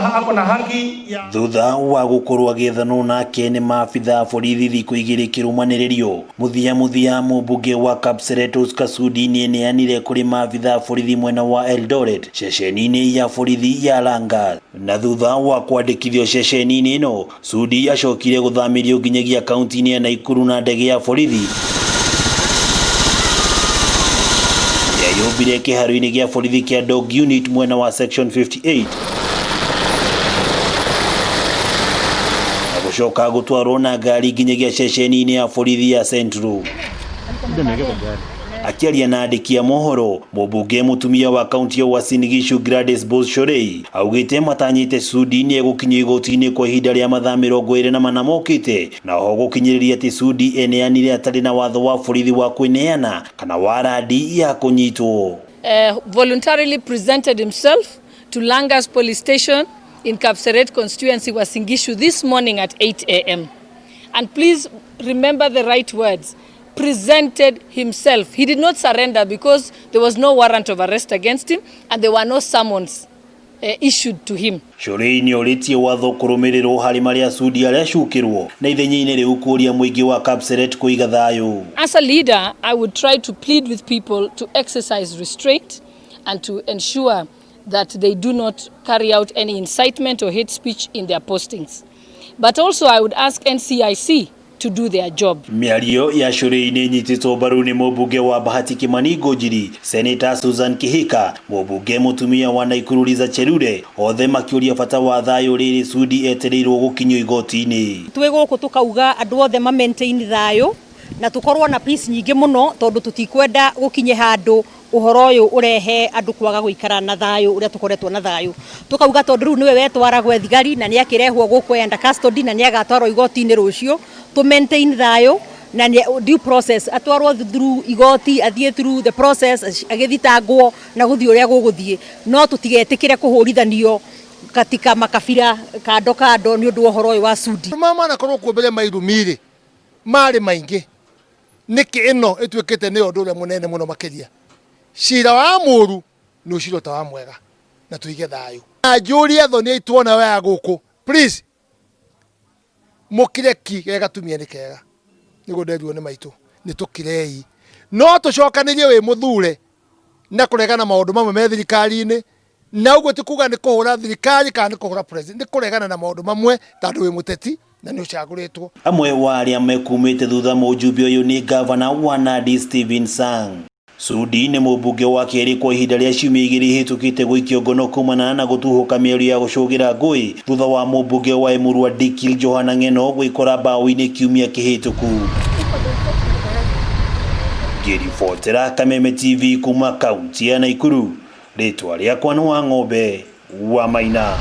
Ako na haki ya Thutha wa gũkorwo agĩethanwo nake nĩ maabitha a borithi thikũ igĩrĩ kĩrũmanĩrĩrio, mũthia mũthia mũmbunge wa Kapseret Oscar Sudi nĩeneanire kũrĩ maabitha a borithi mwena wa Eldoret ceceni-inĩ ya borithi ya Langas. Na thutha wa kwandĩkithio ceceni-inĩ ĩno, Sudi acokire gũthamĩrio nginyagia kaunti-inĩ ya Naikuru na ndege ya borithi ĩrĩa yũmbire kĩharo-inĩ gĩa borithi kĩa Dog Unit mwena wa Section 58 na gũcoka gũtwarwo na ngari nginyagia ceceni-inĩ ya borithi ya Central. Akĩaria na andĩki a mohoro, mũmbunge mũtumia wa kaunti ya Uasin Gishu Gladys Boss-Shorei augĩte matanyĩte Sudi nĩ egũkinyio igoti-inĩ kwa ihinda rĩa mathaa 24 mokĩte, na oho gũkinyĩrĩria atĩ Sudi eneanire atarĩ na watho wa borithi wa kwĩneana kana warandi ya kũnyitwo. Voluntarily presented himself to Langas Police Station in Kapseret constituency, Uasin Gishu, this morning at 8 a.m. And please remember the right words. Presented himself. He did not surrender because there was no warrant of arrest against him and there were no summons issued to him. Shorei nĩ orĩtie watho kũrũmĩrĩrwo harĩ marĩa Sudi aracukĩrwo na ithenya-inĩ rĩu kũria mũingĩ wa Kapseret kũiga thayũ. As a leader, I would try to plead with people to exercise restraint and to ensure that they do not carry out any incitement or hate speech in their postings. But also I would ask NCIC to do their job. Mĩario ya Shorei nĩ ĩnyitĩtwo mbaru nĩ mũmbunge wa Bahati Kimani Ngunjiri, Senator Susan Kihika, mũmbunge mũtumia wa Naikuru Liza Chelule, othe makĩũria bata wa thayũ rĩrĩ Sudi etereirwo gũkinyio igoti-inĩ. Twĩ gũkũ tũkauga andũ othe ma maintain thayũ na tũkorwo na peace nyingĩ mũno tondũ tũtikwenda gũkinye handũ ũhoro ũyũ ũrehe andũ kwaga gũikara na thayũ ũrĩa tũkoretwo na thayũ. Tũkauga tondũ rĩu nĩwe wetwaragwo thigari na nĩakĩrehwo gũkũ under custody na nĩagatwarwo igoti-inĩ rũciũ, tũ maintain thayũ na due process, atwarwo through igoti, athiĩ through the process agĩthitangwo na gũthiĩ ũrĩa gũgũthiĩ, no tũtigetĩkĩre kũhũrithanio katika makabira kando kando nĩ ũndũ wa ũhoro ũyũ wa Sudi. Mama manakorwo kuo mbere mairumire marĩ maingĩ, nĩkĩ ĩno ĩtuĩkĩte nĩyo ũndũ ũrĩa mũnene mũno makĩria. Cira wa mũru nĩ ũcira ta wa mwega na tũige thayũ. Na njũrie athoni aitũ ona we gũkũ, please mũkire ki ge gatumia nĩ kega, nĩguo nderirwo nĩ maitũ, nĩ tũkirei no tũcokanĩrie wĩ mũthure na kũregana maũndũ mamwe me thirikari-inĩ, na ũguo ti kuga nĩ kũhũra thirikari kana nĩ kũhũra president, nĩ kũregana na maũndũ mamwe tondũ wĩ mũteti na nĩ ũcagũrĩtwo. Amwe wa arĩa mekumĩte thutha mũjumbe ũyũ nĩ gavana wa Nandi Stephen Sang. Sudi nĩ mũmbunge wa kerĩ kwa ihinda rĩa ciumia igĩrĩ ihĩtũkĩte gũikio ngono kumana na gũtuhũka mĩario ya gũcũgĩra ngũĩ thutha wa mũmbunge wa Emurua Dikirr Johana Ng'eno gwĩkora mbaũ-inĩ kiumia kĩhĩtũku. Ngĩribotera Kameme TV kuma kaunti ya Naikuru, rĩtwa rĩakwa nĩ Wang'ombe wa Maina.